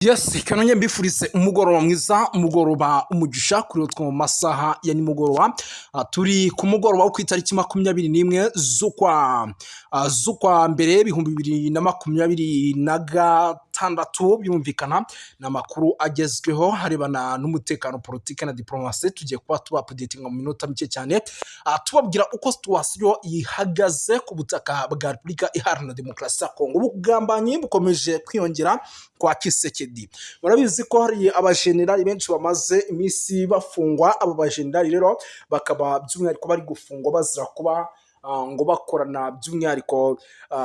Yes, kanonye mbifurize umugoroba mwiza, umugoroba umugisha kuri utwo mu masaha ya nimugoroba. Turi ku mugoroba wo ku itariki 21 z'ukwa mbere 2026. Birumvikana ni amakuru agezweho harebana n'umutekano, politiki na diplomasi. Tugiye kuba tuba updatinga mu minota mike cyane, tubabwira uko situation ihagaze ku butaka bwa Repubulika Iharanira Demokarasi ya Kongo. Ubugambanyi bukomeje kwiyongera kwa Tshisekedi. Murabizi ko hari abajenerali benshi bamaze iminsi bafungwa. Abo bajenerali rero bakaba by'umwihariko bari gufungwa bazira kuba ngo bakorana by'umwihariko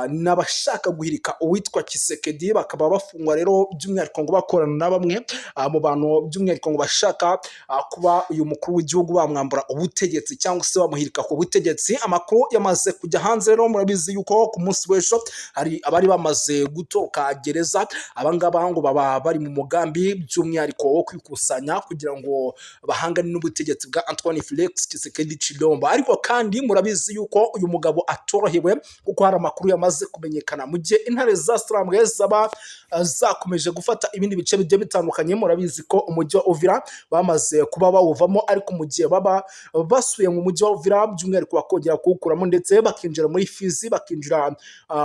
n'abashaka guhirika uwitwa Tshisekedi. Bakaba bafungwa rero by'umwihariko ngo bakorana na bamwe mu bantu by'umwihariko ngo bashaka kuba uyu mukuru w'igihugu bamwambura ubutegetsi cyangwa se bamuhirika ku butegetsi. Amakuru yamaze kujya hanze rero, murabizi yuko ku munsi w'ejo hari abari bamaze gutoroka gereza. Abangaba ngo baba bari mu mugambi by'umwihariko wo kwikusanya kugira ngo bahangane n'ubutegetsi bwa Antoine Felix Tshisekedi Tshilombo. Ariko kandi murabizi yuko uyu mugabo atorohewe, kuko hari amakuru yamaze kumenyekana mu gihe intare za Sarambwe zaba zakomeje gufata ibindi bice bigiye bitandukanye. Murabizi ko umujyi wa Uvira bamaze kuba bawuvamo, ariko mu gihe baba basuye mu mujyi wa Uvira by'umwihariko bakongera kuwukuramo, ndetse bakinjira muri Fizi, bakinjira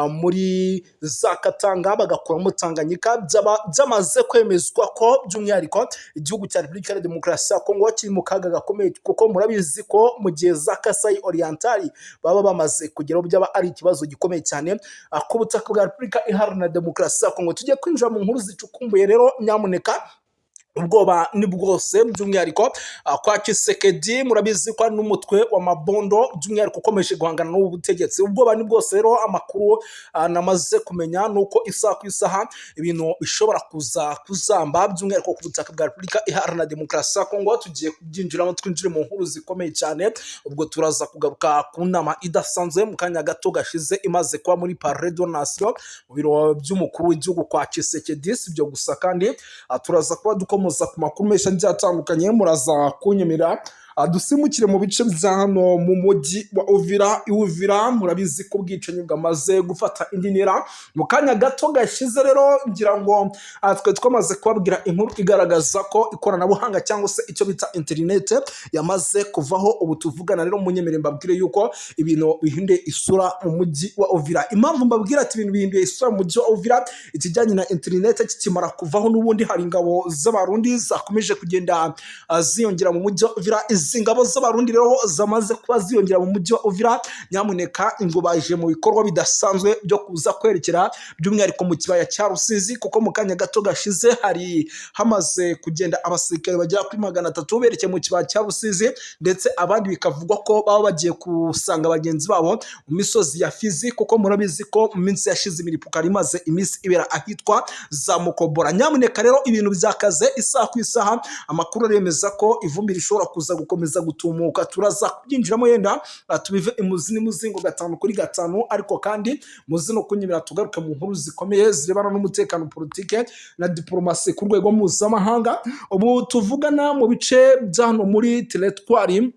muri za Katanga, bagakuramo Tanganyika, byaba byamaze kwemezwa ko by'umwihariko igihugu cya Repubulika ya Demokarasi ya Kongo kiri mu kaga gakomeye, kuko murabizi ko mu gihe za Kasai Oriental baba bamaze kugeraho byaba ari ikibazo gikomeye cyane ku butaka bwa Repubulika Iharanira Demokarasi ya Kongo. Tugiye kwinjira mu nkuru zicukumbuye rero. Nyamuneka, ubwoba ni bwose by'umwihariko kwa Tshisekedi. Murabizi ko ari n'umutwe wa Mabondo by'umwihariko ukomeje guhangana n'ubu butegetsi. Ubwoba ni bwose rero. Amakuru namaze kumenya ni uko isaha ku isaha ibintu bishobora kuza kuzamba by'umwihariko ku butaka bwa Repubulika Iharanira Demokarasi ya Kongo. Tugiye kubyinjiramo, twinjire mu nkuru zikomeye cyane. Ubwo turaza kugaruka ku nama idasanzwe mu kanya gato gashize imaze kuba muri Palais de Nation, mu biro by'umukuru w'igihugu kwa Tshisekedi. Si ibyo gusa kandi, turaza kuba dukomoza ku makuru menshi agiye atandukanye. Muraza kunyemera dusimukire mu bice bya hano mu mujyi wa Uvira. Uvira murabizi ko ubwicanyi bwamaze gufata indi ntera. Mu kanya gato gashize rero, ngira ngo twe twamaze kubabwira inkuru igaragaza ko ikoranabuhanga cyangwa se icyo bita interinete yamaze kuvaho ubu tuvugana. Rero munyemere mbabwire yuko ibintu bihinduye isura mu mujyi wa Uvira. Impamvu mbabwira ati ibintu bihinduye isura mu mujyi wa Uvira, ikijyanye na interinete kikimara kuvaho, n'ubundi hari ingabo z'Abarundi zakomeje kugenda ziyongera mu mujyi wa Uvira. Izi ngabo z'Abarundi rero zamaze kuba ziyongera mu mujyi wa Uvira, nyamuneka ngo baje mu bikorwa bidasanzwe byo kuza kwerekera by'umwihariko mu kibaya cya Rusizi, kuko mu kanya gato gashize hari hamaze kugenda abasirikare bagera kuri 300 berekeye mu kibaya cya Rusizi, ndetse abandi bikavugwa ko baba bagiye gusanga bagenzi babo mu misozi ya Fizi, kuko murabizi ko mu minsi yashize imiripuko yari imaze iminsi ibera ahitwa za Mukobora. Nyamuneka rero, ibintu byakaze isaha ku isaha. Amakuru aremeza ko ivumbi rishobora kuza gukomeza gutumuka. Turaza kubyinjiramo yenda tubive imuzi n'imuzingo gatanu kuri gatanu. Ariko kandi muzi no kunyemera tugaruke mu nkuru zikomeye zirebana n'umutekano, politike na diplomasi ku rwego mpuzamahanga. Ubu tuvugana mu bice bya hano muri teritwari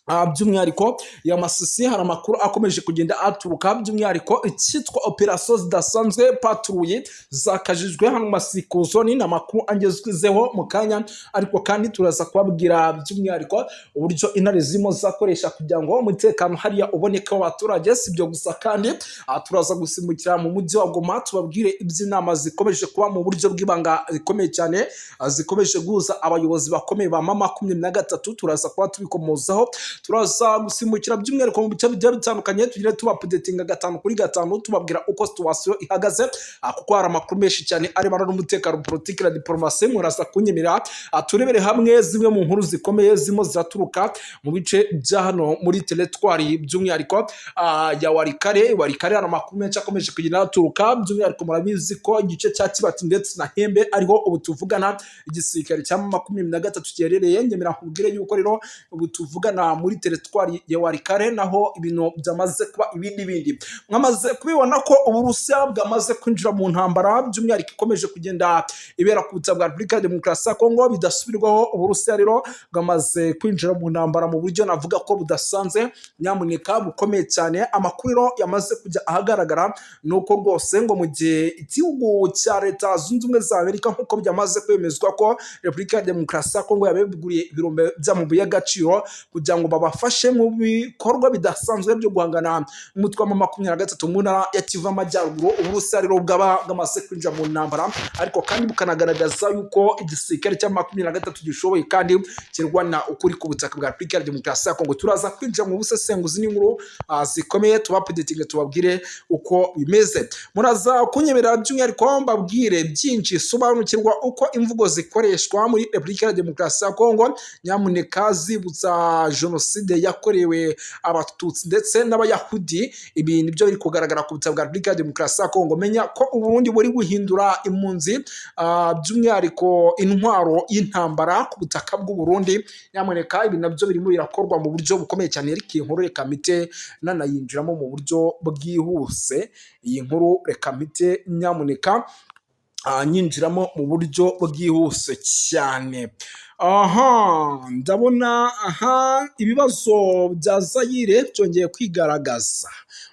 by'umwihariko ya Masisi hari amakuru akomeje kugenda aturuka, by'umwihariko icyitwa operasiyo zidasanzwe, patrouille zakajijwe hano Masisi zone. Ni amakuru angezweho mu kanya. Ariko kandi turaza kubabwira by'umwihariko uburyo intare zirimo zakoresha kugira ngo umutekano hariya uboneke w'abaturage. Si ibyo gusa kandi, turaza gusimbukira mu mujyi wa Goma, tubabwire iby'inama zikomeje kuba mu buryo bw'ibanga rikomeye cyane, zikomeje guhuza abayobozi bakomeye ba M23. Turaza kuba tubikomozaho. Turaza gusimbukira by'umwihariko mu bice bigiye bitandukanye, tugire tuba updatinga gatanu kuri gatanu, tubabwira uko situation ihagaze, kuko hari amakuru menshi cyane arebana n'umutekano, politiki na diplomasi. Muraza kunyemerera turebere hamwe zimwe mu nkuru zikomeye zirimo ziraturuka mu bice bya hano muri teritwari by'umwihariko ya Walikale. Walikale hari amakuru menshi akomeje kugenda aturuka. By'umwihariko murabizi ko igice cya Kibati ndetse na Hembe ariho ubu tuvugana igisirikare cya 23 giherereye. Nyemera nkubwire yuko rero ubu tuvugana muri teritwari ya Walikale, naho ibintu byamaze kuba ibindi bindi. Mwamaze kubibona ko Uburusiya bwamaze kwinjira mu ntambara, by'umwihariko ikomeje kugenda ibera ku butaka bwa Repubulika ya Demokarasi ya Kongo. Bidasubirwaho, Uburusiya rero bwamaze kwinjira mu ntambara mu buryo navuga ko budasanzwe, nyamuneka, bukomeye cyane. Amakuru rero yamaze kujya ahagaragara ni uko rwose ngo mu gihe igihugu cya Leta Zunze Ubumwe za Amerika, nk'uko byamaze kwemezwa ko Repubulika ya Demokarasi ya Kongo yabeguriye ibirombe by'amabuye y'agaciro kugira ngo babafashe mu bikorwa bidasanzwe byo guhangana n'umutwe wa 23 mu ntara ya Kivu y'Amajyaruguru, Uburusiya rero bwaba bwamaze kwinjira mu ntambara, ariko kandi bukanagaragaza yuko igisirikare cya 23 gishoboye kandi kirwana ukuri ku butaka bwa Repubulika ya Demokarasi ya Kongo. Turaza kwinjira mu busesenguzi n'inkuru zikomeye, tubaupdatinge, tubabwire uko bimeze. Muraza kunyemerera by'umwihariko mbabwire byinshi. Sobanukirwa uko imvugo zikoreshwa muri Repubulika ya Demokarasi ya Kongo, nyamuneka, zibutsa jenoside yakorewe Abatutsi ndetse n'Abayahudi. Ibi nibyo biri kugaragara ku butaka bwa Repubulika ya Demokarasi ya Kongo. Menya ko Uburundi buri guhindura impunzi by'umwihariko intwaro y'intambara ku butaka bw'u Burundi. Nyamuneka, ibi nabyo birimo birakorwa mu buryo bukomeye cyane. Ariko iyi nkuru reka mpite nanayinjiramo mu buryo bwihuse. Iyi nkuru reka mpite, nyamuneka, nyinjiramo mu buryo bwihuse cyane. Aha ndabona aha ibibazo bya Zayire byongeye kwigaragaza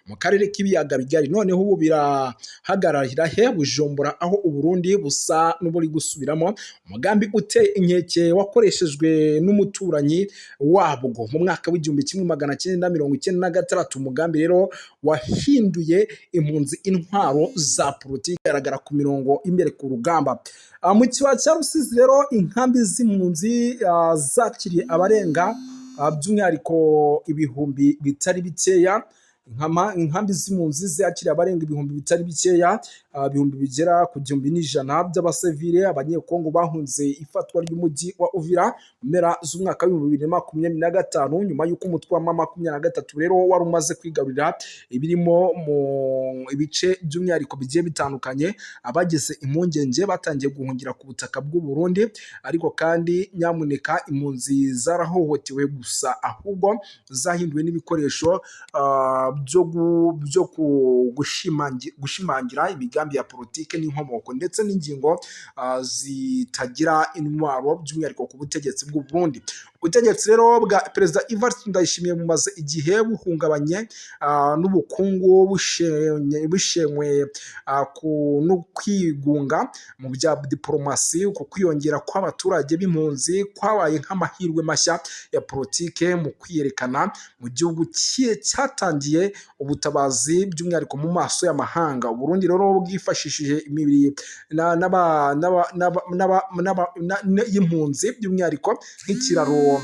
mu karere k'Ibiyaga Bigari. Noneho ubu birahagararira he? Bujumbura, aho Uburundi busa n'uburi gusubiramo umugambi uteye inkeke wakoreshejwe n'umuturanyi wabwo mu mwaka w'1996. Umugambi rero wahinduye impunzi intwaro za politiki, igaragara ku mirongo imbere ku rugamba. Mu kibaya cya Rusizi rero, inkambi z'impunzi zakiriye abarenga by'umwihariko ibihumbi bitari bikeya. Inkambi z'impunzi zakiriye abarenga ibihumbi bitari bikeya, ibihumbi bigera ku 1100 by'abasivile, Abanyekongo bahunze ifatwa ry'umujyi wa Uvira mu mpera z'umwaka w'2025, nyuma y'uko umutwe wa 23 rero wari umaze kwigarurira ibirimo mu ibice by'umwihariko bigiye bitandukanye. Abagize impungenge batangiye guhungira ku butaka bw'u Burundi. Ariko kandi, nyamuneka, impunzi zarahohotewe gusa, ahubwo zahinduwe n'ibikoresho byo gushimangira imigambi ya politiki n'inkomoko ndetse n'ingingo zitagira intwaro, by'umwihariko ku butegetsi bw'u Burundi. Ubutegetsi rero bwa Perezida Evariste Ndayishimiye bumaze igihe buhungabanye n'ubukungu bushenywe no kwigunga mu bya diporomasi. Uku kwiyongera kw'abaturage b'impunzi kwabaye nk'amahirwe mashya ya politike mu kwiyerekana mu gihugu cyatangiye ubutabazi, by'umwihariko mu maso y'amahanga. Uburundi rero bwifashishije imibiri y'impunzi by'umwihariko nk'ikiraro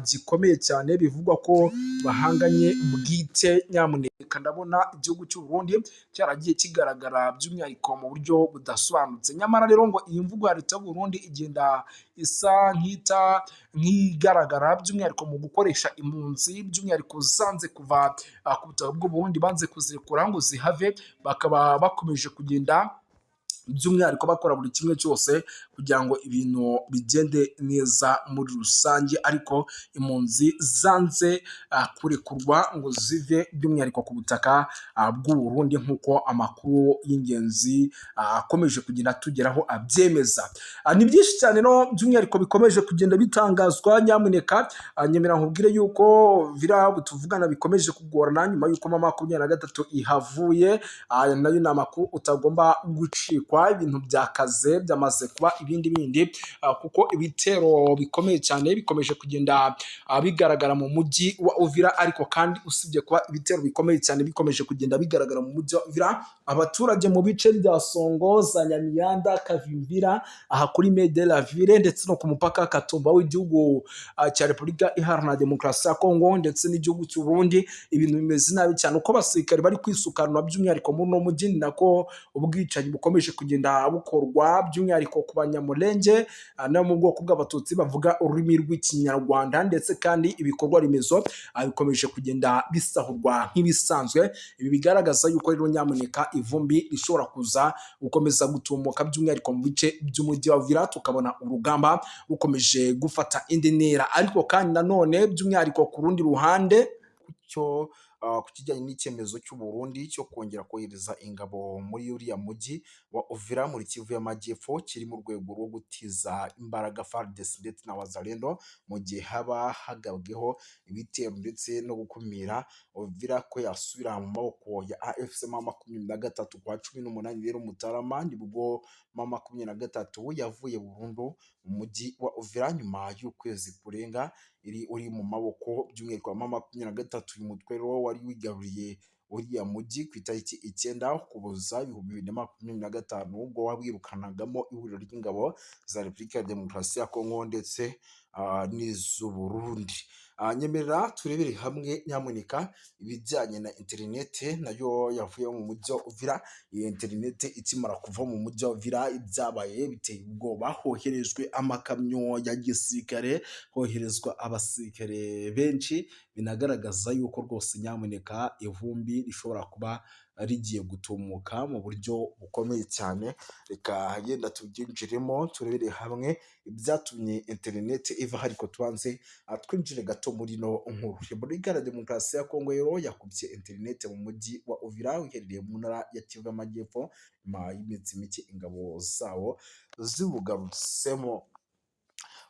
gikomeye cyane, bivugwa ko bahanganye bwite. Nyamuneka, ndabona igihugu cy'u Burundi cyaragiye kigaragara by'umwihariko mu buryo budasobanutse. Nyamara rero ngo iyi mvugo ya leta y'u Burundi igenda isa nk'ita nk'igaragara by'umwihariko mu gukoresha impunzi, by'umwihariko zanze kuva ku butaka bw'u Burundi, banze kuzirekura ngo zihave, bakaba bakomeje kugenda by'umwihariko bakora buri kimwe cyose kugira ngo ibintu bigende neza muri rusange, ariko impunzi zanze kurekurwa ngo zive by'umwihariko ku butaka bw'u Burundi, nk'uko amakuru y'ingenzi akomeje kugenda atugeraho abyemeza. Ni byinshi cyane no by'umwihariko bikomeje kugenda bitangazwa. Nyamuneka, nyemera nkubwire yuko Uvira tuvugana bikomeje kugorana nyuma y'uko 23 ihavuye. Aya nayo ni amakuru utagomba gucikwa. Ibintu byakaze, byamaze kuba ibindi bindi, kuko ibitero bikomeye cyane bikomeje kugenda bigaragara mu mujyi wa Uvira. Ariko kandi usibye kuba ibitero bikomeye cyane bikomeje kugenda bigaragara mu mujyi wa Uvira, abaturage mu bice bya Songo, za Nyamiyanda, Kavimvira, aha kuri Mede la Ville, ndetse no ku mupaka Katumba w'igihugu cya Repubulika Iharanira Demokarasi ya Kongo ndetse n'igihugu cy'u Burundi, ibintu bimeze nabi cyane. Uko abasirikare bari kwisukanura by'umwihariko muri uno mujyi, ni nako ubwicanyi bukomeje kugenda kugenda bukorwa by'umwihariko ku Banyamulenge no mu bwoko bw'Abatutsi bavuga ururimi rw'Ikinyarwanda, ndetse kandi ibikorwa remezo bikomeje kugenda bisahurwa nk'ibisanzwe. Ibi bigaragaza yuko rero nyamuneka ivumbi rishobora kuza gukomeza gutumuka, by'umwihariko mu bice by'umujyi wa Uvira, tukabona urugamba rukomeje gufata indi ntera. Ariko kandi nanone by'umwihariko ku rundi ruhande cyo ku kijyanye n'icyemezo cy'u Burundi cyo kongera kohereza ingabo muri uriya mujyi wa Uvira muri Kivu y'Amajyepfo, kiri mu rwego rwo gutiza imbaraga FARDC ndetse na Wazalendo mu gihe haba hagabweho ibitero, ndetse no gukumira Uvira ko yasubira mu maboko ya AFC M23. Kwa 18 rero Mutarama nibwo M23 yavuye burundu mu mujyi wa Uvira nyuma y'ukwezi kurenga iri uri mu maboko by'umwihariko wa M23. Uyu mutwe rero wari wigaruriye uriya mujyi ku itariki 9 Ukuboza 2025, ubwo wawirukanagamo ihuriro ry'ingabo za Repubulika ya Demokarasi ya Kongo ndetse n'iz'Uburundi. Nyemerera turebere hamwe nyamuneka ibijyanye na interinete nayo yavuye mu mujyi wa Uvira. Iyi interinete ikimara kuva mu mujyi wa Uvira, ibyabaye biteye ubwoba. Hoherejwe amakamyo ya gisirikare, hoherezwa abasirikare benshi, binagaragaza yuko rwose nyamuneka ivumbi rishobora kuba rigiye gutumuka mu buryo bukomeye cyane. Reka yenda tubyinjiremo, turebere hamwe ibyatumye interinete iva, ariko tubanze twinjire gato muri ino nkuru. Repubulika ya Demokarasi ya Kongo rero yakubye interinete mu mujyi wa Uvira uherereye mu ntara ya Kivu y'Amajyepfo nyuma y'iminsi mike ingabo zawo zibugarutsemo.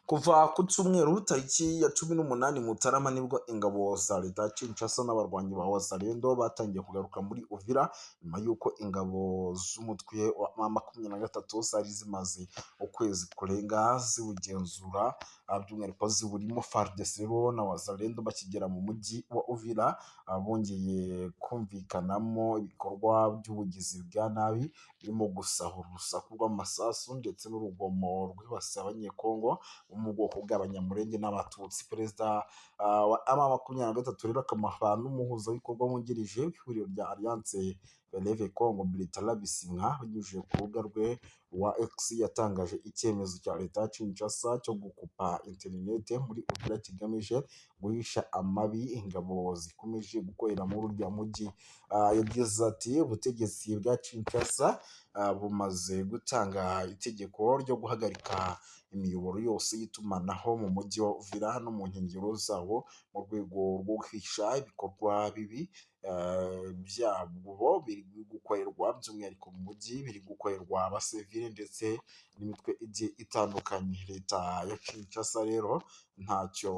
Kuva ku cyumweru tariki ya 18 Mutarama nibwo ingabo za leta ya Kinshasa n'abarwanyi ba Wazalendo batangiye kugaruka muri Uvira, nyuma y'uko ingabo z'umutwe wa M23 zari zimaze ukwezi kurenga ziwugenzura, by'umwihariko ziwurimo. FARDC rero na Wazalendo bakigera mu mujyi wa Uvira bongeye kumvikanamo ibikorwa by'ubugizi bwa nabi birimo gusahura, urusaku rw'amasasu ndetse n'urugomo rwibasiye Abanyekongo bo mu bwoko bw'Abanyamulenge n'Abatutsi. Perezida wa M23 rero akaba n'umuhuzabikorwa wungirije w'ihuriro rya Alliance Fleuve Congo, Bertrand Bisimwa, binyujije ku rubuga rwe rwa X, yatangaje icyemezo cya leta ya Kinshasa cyo gukupa interinete muri Uvira kigamije guhisha amabi ingabo zikomeje gukorera muri uriya mujyi. Yagize ati: "Ubutegetsi bwa Kinshasa bumaze gutanga itegeko ryo guhagarika imiyoboro yose y'itumanaho mu mujyi wa Uvira no mu nkengero zawo mu rwego rwo guhisha ibikorwa bibi byabo biri gukorerwa by'umwihariko mu mujyi, biri gukorerwa abasivile ndetse n'imitwe igiye itandukanye." Leta ya Kinshasa rero ntacyo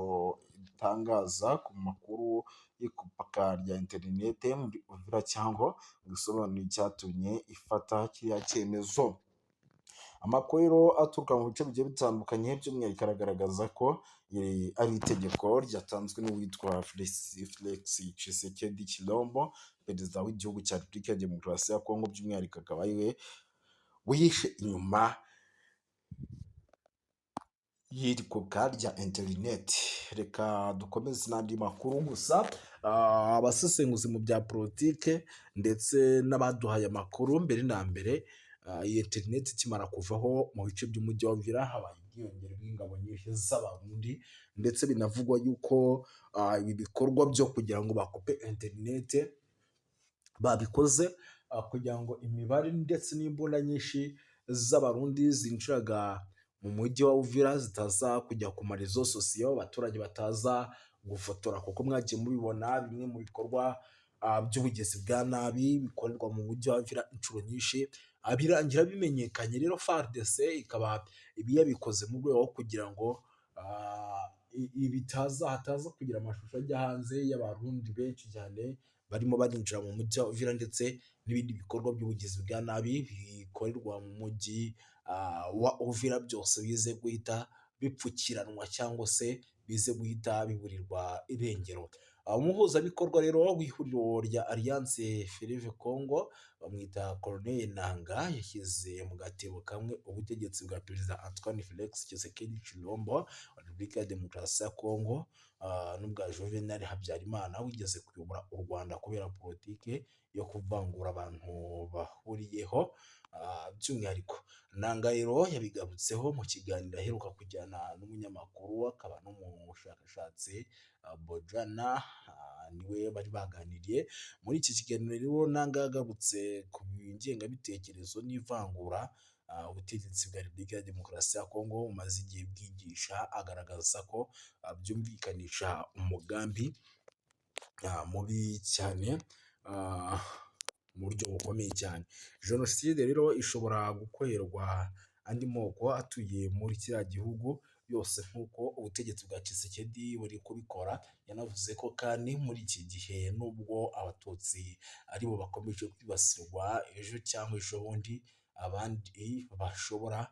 itangaza ku makuru y'ikupaka rya interinete muri Uvira cyangwa ngo isobanure icyatumye ifata kiriya cyemezo. Amakuru rero aturuka mu bice bigiye bitandukanye by'umwihariko aragaragaza ko iri ari itegeko ryatanzwe n'uwitwa Felix Tshisekedi Tshilombo, perezida w'igihugu cya Repubulika ya Demokarasi ya Kongo, by'umwihariko akaba ari we wihishe inyuma y'iri kubwa rya interineti. Reka dukomeze n'andi makuru gusa. Abasesenguzi mu bya politike ndetse n'abaduhaye amakuru mbere na mbere, iyi interineti ikimara kuvaho mu bice by'umujyi wa Uvira habaye ubwiyongere bw'ingabo nyinshi z'Abarundi, ndetse binavugwa yuko ibi bikorwa byo kugira ngo bakupe interineti babikoze kugira ngo imibare ndetse n'imbunda nyinshi z'Abarundi zinjiraga mu mujyi wa Uvira zitaza kujya ku ma réseaux sociaux, abaturage bataza gufotora, kuko mwagiye mubibona bimwe mu bikorwa by'ubugizi bwa nabi bikorerwa mu mujyi wa Uvira inshuro nyinshi birangira bimenyekanye. Rero FARDC ikaba ibi yabikoze mu rwego rwo kugira ngo bitaza hataza kugira amashusho ajya hanze y'Abarundi benshi cyane barimo barinjira mu mujyi wa Uvira, ndetse n'ibindi bikorwa by'ubugizi bwa nabi bikorerwa mu mujyi wa Uvira byose bize guhita bipfukiranwa cyangwa se bize guhita biburirwa irengero. Umuhuzabikorwa rero w'ihuriro rya Alliance Fleuve Congo bamwita Corneille Nanga, yashyize mu gatebo kamwe ubutegetsi bwa Perezida Antoine Felix Tshisekedi Tshilombo wa Repubulika ya Demokarasi ya Kongo n'ubwa Juvenal Habyarimana wigeze kuyobora u Rwanda kubera politike yo kuvangura abantu bahuriyeho. By'umwihariko Nanga rero yabigarutseho mu kiganiro aheruka kujyana n'umunyamakuru akaba n'umushakashatsi Bojana, niwe bari baganiriye. Muri iki kiganiro rero Nanga yagarutse ku ngengabitekerezo n'ivangura ubutegetsi bwa Repubulika ya Demokarasi ya Kongo bumaze igihe bwigisha, agaragaza ko byumvikanisha umugambi mubi cyane mu buryo bukomeye cyane. Jenoside rero ishobora gukorerwa andi moko atuye muri kiriya gihugu yose nk'uko ubutegetsi bwa Tshisekedi buri kubikora. Yanavuze ko kandi muri iki gihe nubwo Abatutsi aribo bakomeje kwibasirwa, ejo cyangwa ejo bundi abandi bashobora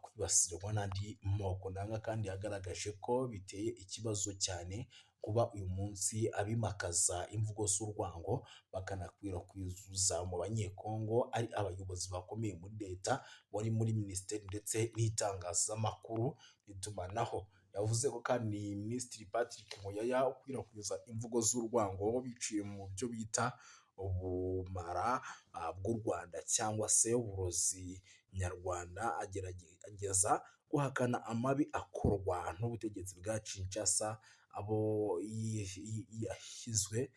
kwibasirwa n'andi moko. Nanga kandi yagaragaje ko biteye ikibazo cyane kuba uyu munsi abimakaza imvugo z'urwango bakanakwirakwiza mu Banyekongo ari abayobozi bakomeye muri leta, wari muri minisiteri ndetse n'itangazamakuru n'itumanaho. Yavuze ko kandi Minisitiri Patrick Muyaya ukwirakwiza imvugo z'urwango biciye mu byo bita ubumara bw'u Rwanda cyangwa se uburozi nyarwanda, agerageza guhakana amabi akorwa n'ubutegetsi bwa Kinshasa, abo yashyizwe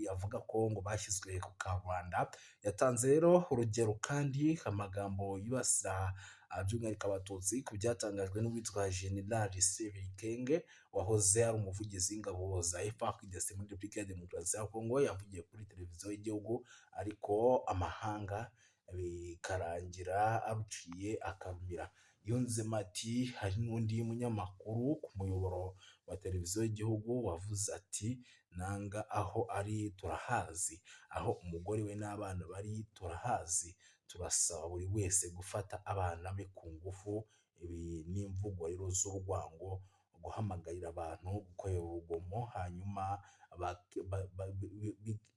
yavuga ko ngo bashyizwe ku karubanda. Yatanze rero urugero kandi amagambo yibasira by'umwihariko Abatutsi ku byatangajwe n'uwitwa General Sebikenge wahoze ari umuvugizi w'ingabo za FARDC muri Repubulika ya Demokarasi ya Kongo, yavugiye kuri televiziyo y'igihugu ariko amahanga bikarangira aruciye akarumira. Yunzemo ati hari n'undi munyamakuru ku muyoboro wa televiziyo y'igihugu wavuze ati Nanga aho ari turahazi, aho umugore we n'abana bari turahazi, turasaba buri wese gufata abana be ku ngufu. Ibi ni imvugo rero z'urwango, guhamagarira abantu gukorera urugomo hanyuma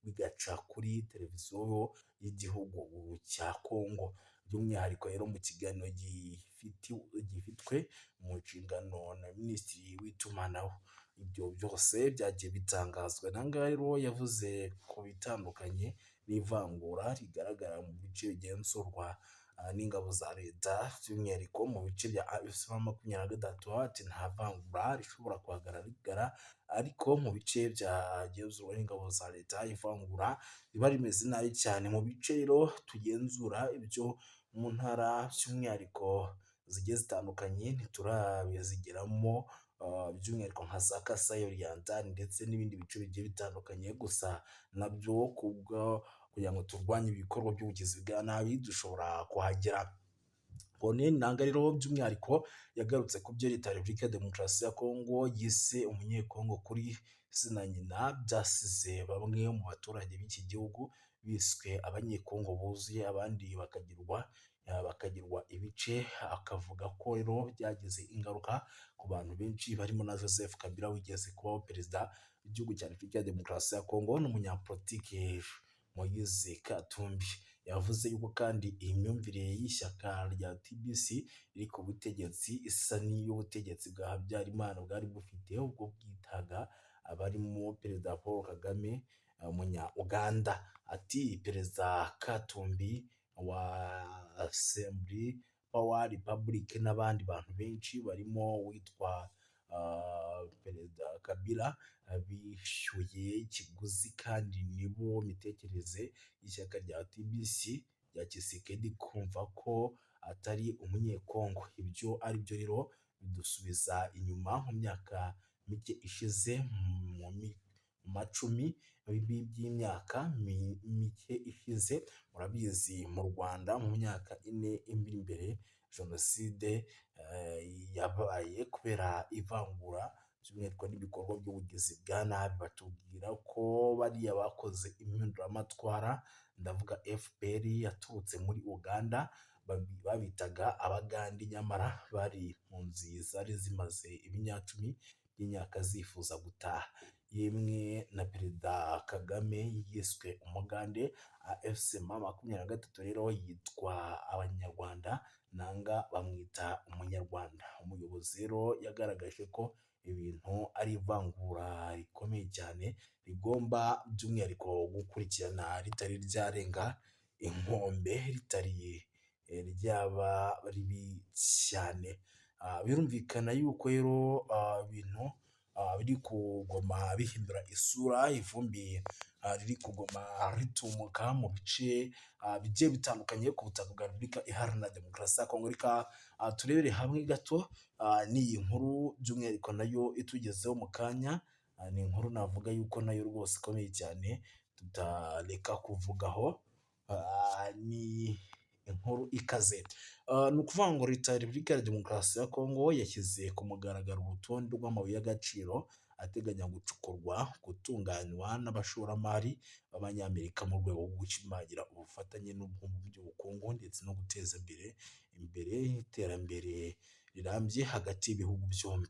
bigaca kuri televiziyo y'igihugu cya Kongo. By'umwihariko rero mu kiganiro gifitwe mu nshingano na Minisitiri w'itumanaho, ibyo byose byagiye bitangazwa. Nanga rero yavuze ku bitandukanye n'ivangura rigaragara mu bice bigenzurwa n'ingabo za leta, by'umwihariko mu bice bya AFC 23, ati nta vangura rishobora kuhagaragara, ariko mu bice byagenzurwa n'ingabo za leta ivangura riba rimeze nabi cyane. Mu bice rero tugenzura ibyo mu ntara by'umwihariko zigiye zitandukanye ntiturabizigeramo, by'umwihariko nka za Kasai Oriental ndetse n'ibindi bice bigiye bitandukanye, gusa nabyo kubwo kugira ngo turwanye ibikorwa by'ubugizi bwa nabi dushobora kuhagera. Corneille Nanga rero by'umwihariko yagarutse ku byo leta ya Repubulika ya Demokarasi ya Kongo yise umunyekongo kuri se na nyina, byasize bamwe mu baturage b'iki gihugu biswe Abanyekongo buzuye, abandi bakagirwa ibice, akavuga ko rero byagize ingaruka ku bantu benshi barimo na Joseph Kabila wigeze kubaho perezida w'igihugu cya Repubulika ya Demokarasi ya Kongo n'umunyapolitike Moise Katumbi. Yavuze yuko kandi iyi myumvire y'ishyaka rya TBC riri ku butegetsi isa n'iy'ubutegetsi bwa Habyarimana bwari bufite ubwo bwitaga abarimo Perezida Paul Kagame umunya Uganda. Ati Perezida Katumbi wa Assembly Power Republic n'abandi bantu benshi barimo uwitwa Perezida Kabila bishyuye ikiguzi, kandi nibo mitekerereze y'ishyaka rya TBC rya Tshisekedi kumva ko atari umunyekongo. Ibyo ari byo rero bidusubiza inyuma mu myaka mike ishize, mu macumi by'imyaka mike ishize. Murabizi mu Rwanda mu myaka 4 iri imbere jenoside yabaye kubera ivangura by'umwihariko n'ibikorwa by'ubugizi bwa nabi. Batubwira ko bariya bakoze impinduramatwara, ndavuga FPR yaturutse muri Uganda, babitaga Abagande, nyamara bari impunzi zari zimaze ibinyacumi by'imyaka zifuza gutaha. Yemwe na Perezida Kagame yiswe Umugande. AFC 23 rero yitwa Abanyarwanda, Nanga bamwita Umunyarwanda. Umuyobozi rero yagaragaje ko ibintu ari ivangura rikomeye cyane rigomba by'umwihariko gukurikirana ritari ryarenga inkombe ritari ryaba ribi cyane. Birumvikana yuko rero ibintu biri kuguma bihindura isura, ivumbi riri kuguma ritumuka mu bice bigiye bitandukanye ku butaka bwa Repubulika Iharanira Demokarasi ya Kongo. Reka turebere hamwe gato n'iyi nkuru by'umwihariko nayo itugezeho mu kanya, ni inkuru navuga yuko nayo rwose ikomeye cyane tutareka kuvugaho, ni inkuru ikaze. Ni ukuvuga ngo Leta ya Repubulika ya Demokarasi ya Kongo yashyize ku mugaragaro urutonde rw'amabuye y'agaciro ateganya gucukurwa, gutunganywa n'abashoramari b'Abanyamerika mu rwego rwo gushimangira ubufatanye mu by'ubukungu ndetse no guteza imbere iterambere rirambye hagati y'ibihugu byombi.